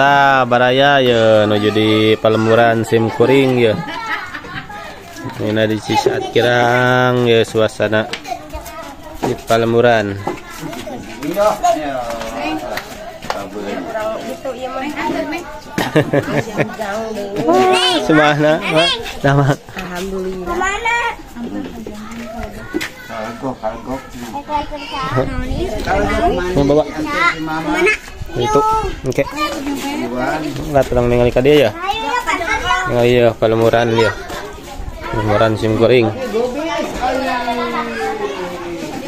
Tah baraya ye nuju di palemburan sim kuring ye. Ini di Cisaat Kirang ya suasana di palemburan. Semana, nama. Alhamdulillah. Mau bawa? Itu, oke. Nggak terang ningali ka dia ya. Ningali ya palemburan ya. Palemburan sim kuring.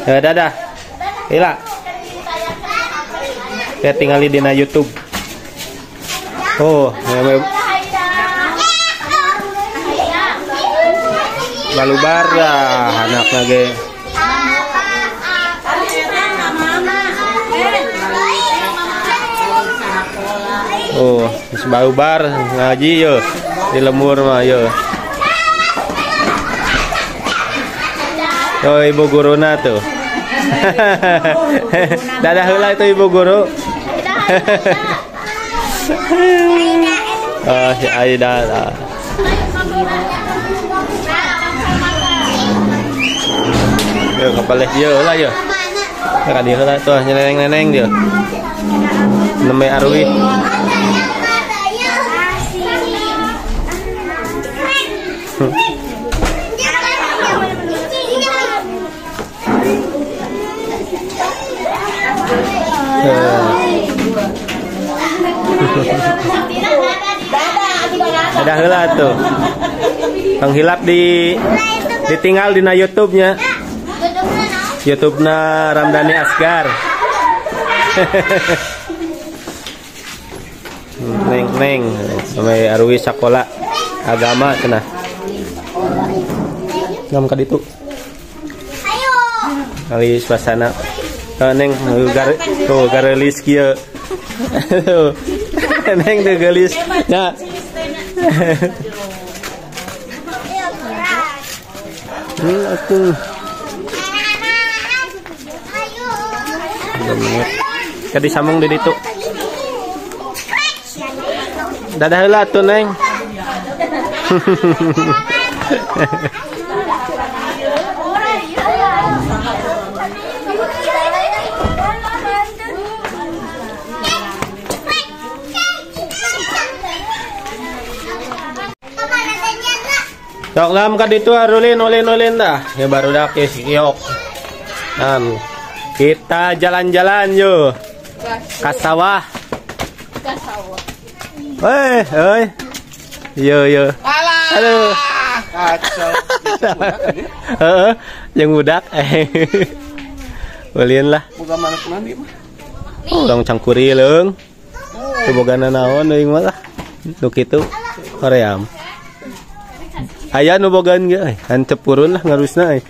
Ya dadah. Ila. Saya tinggali dina YouTube. Oh, balubar lah anak lagi. Oh, balubar ngaji yo di lemur mah yo. Oh, ibu guruna tuh. Dadah heula itu ibu guru. Oh, si Aida lah. Yo kapaleh ieu lah yo. Ka dieu heula tuh nyeneng-neneng dia. Nembe arwih. Ada heula tuh. Penghilap di ditinggal dina YouTube-nya. YouTube-na Ramdhani Asgar. Neng neng sampai arwi sekolah agama cenah. Ngam ka ditu. Kali suasana. Neng gar tuh garelis kieu. Neng teu geulis nya. Aku. Kadi sambung di ditu. Dadah heula tuh neng. Tok lam ka ditu arulin ulin ulin dah. Ya baru dak kiok. Nam. Kita jalan-jalan yo. Ka sawah. Ka sawah. Hei, hei. Yo yo. Halo. Kacau. Heeh, jeung budak. Ulin lah. Boga manuk mandi mah. Oh, urang cangkuri leung. Teu bogana naon euy mah lah. Nu kitu hoream. Aya nu bogaan ge euy, hancep purun lah ngarusna euy.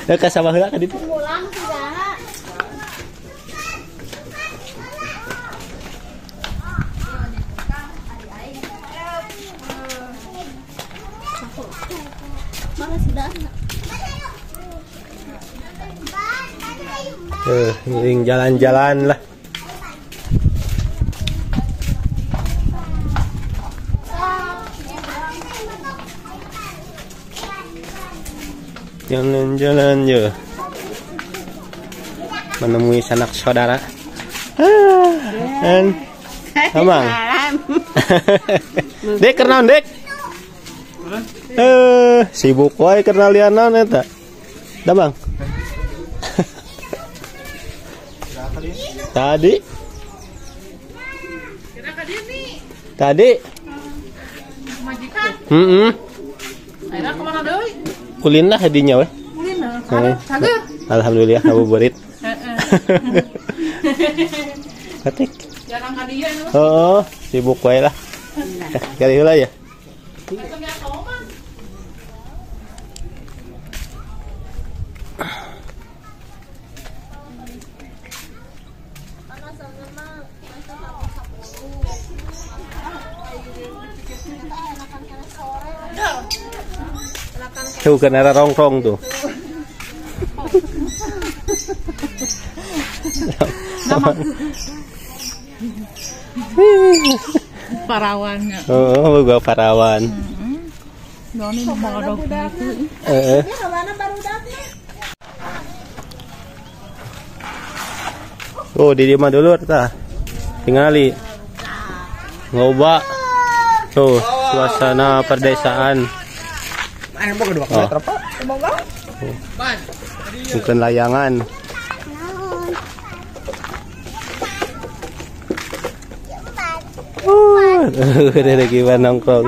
Ya ka sawah heula ka ditu. Ngiring jalan-jalan lah. Jalan-jalan je menemui sanak saudara. Ah, amang. Dek kernaon dek? Sibuk wae kenalian naon eta. Damang. Tadi. Tadi. Heeh. Ayeuna kemana deui? Kulin lah hadinya weh. Kulin lah. Alhamdulillah ngabuburit. Heeh. Katik. Jarang ka dieu anu. Heeh, sibuk wae lah. Kali heula ya. Tuh kena rongkrong tuh. Parawannya. Oh, boga parawan. Heeh. Heeh. Oh, di dieu mah dulur tah. Tingali. Ngoba. Tuh, suasana perdesaan. Oh. Bukan layangan. Udah lagi nongkrong.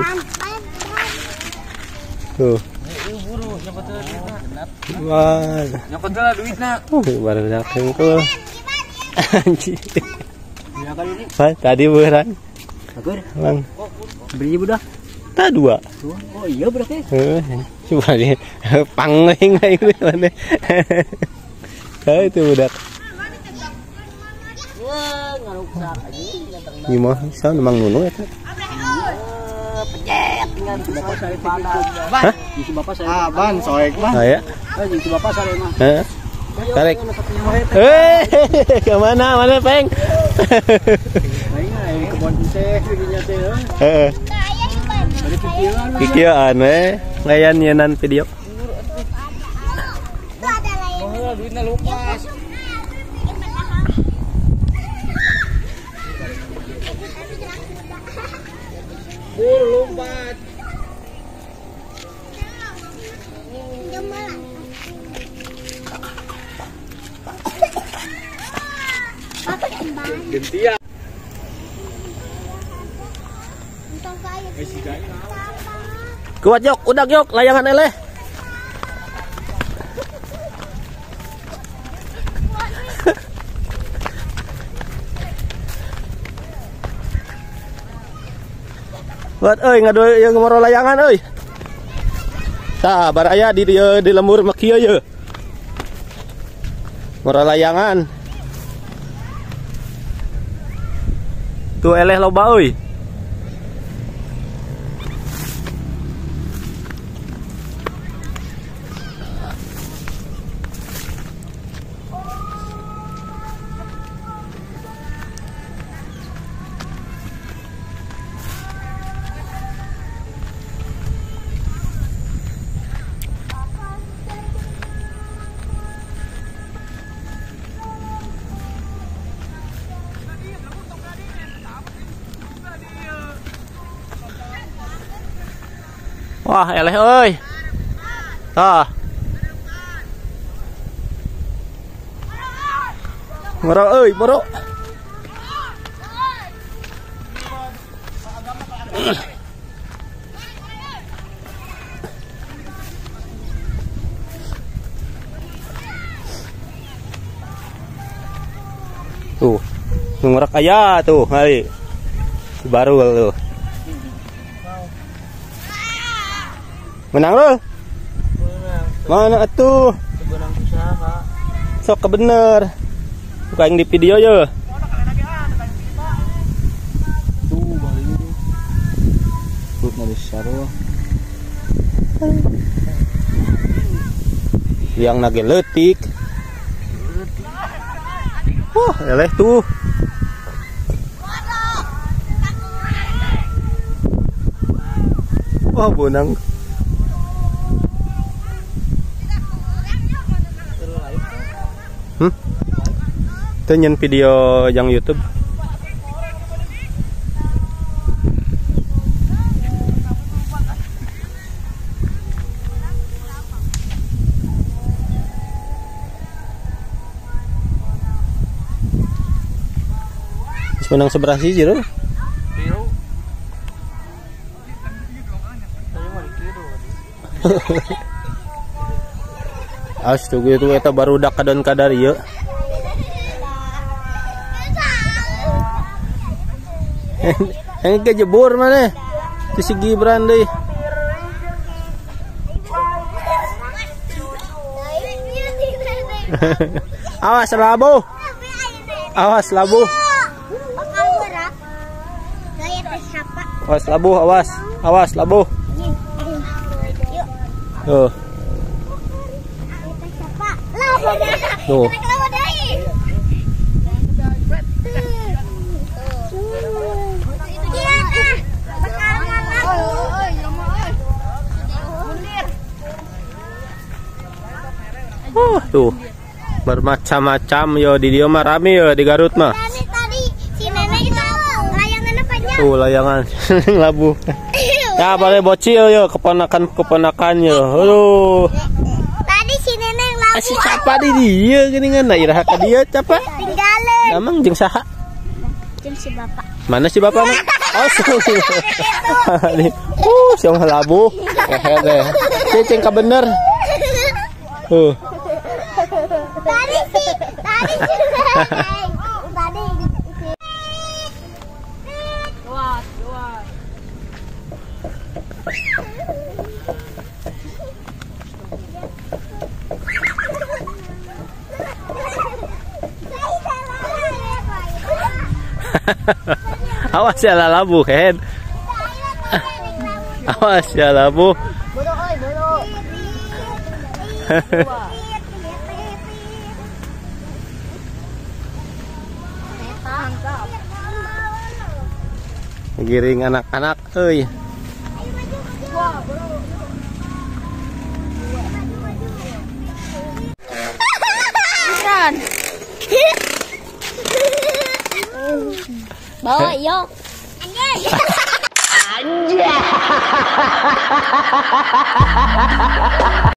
Tuh. Wah. Baru tuh. Anjir. Tadi beran. Bang. Beli budak. Tak dua. Oh iya berarti. Coba deh. Pangling aing mana. Itu budak. Gimana? Saya memang nunu eta. Hah? Ah, ban soek mah. Aya. Heeh. Tarik. Eh, ke mana? Mana, Peng? Heeh. Pikiran we, ngayan nyenan video. Lompat. Gantian. Kuat yok, udah yok, layangan eleh. Buat euy ngadu ieu ngomoro layangan euy. Tah baraya di dieu di lembur mah kieu ye. Ngoro layangan. Tuh eleh loba euy. Wah, eleh euy. Tah. Moro euy, moro. Tuh, ngorok aya tuh, hari. Baru tuh. Menang lo? Mana atuh? Sok kebener. Buka yang di video ya. Tuh balik. Perut nggak besar loh. Yang nage leutik. Wah, eleh tuh. Wah, bonang. Itu nyen video yang YouTube. Terus menang seberapa sih, Jero? Astaga itu eta barudak kadon kadar ieu. Yang kejebur mana? Si Gibran deh. Awas labu. Awas labu. Awas labu, awas. Awas labu. Tuh. Tuh. Oh, tuh. Bermacam-macam yo di dieu mah rame yo di Garut mah. Tadi si nenek itu layangannya panjang. Tuh layangan labuh. Ya boleh bocil yo keponakan-keponakan yo. Aduh. Tadi si nenek labuh. Si siapa di dieu geuningan da iraha ka dieu capa? Tinggalin. Emang jeung saha? Jeung si bapak. Mana si bapak? Oh, siang labuh. Kehe deh. Ceceng ka bener. Tadi si tadi Dua. Awas ya labuh, Ken. Awas ya labuh. Giring anak-anak euy. Bawa yo. Anjay. Anjay.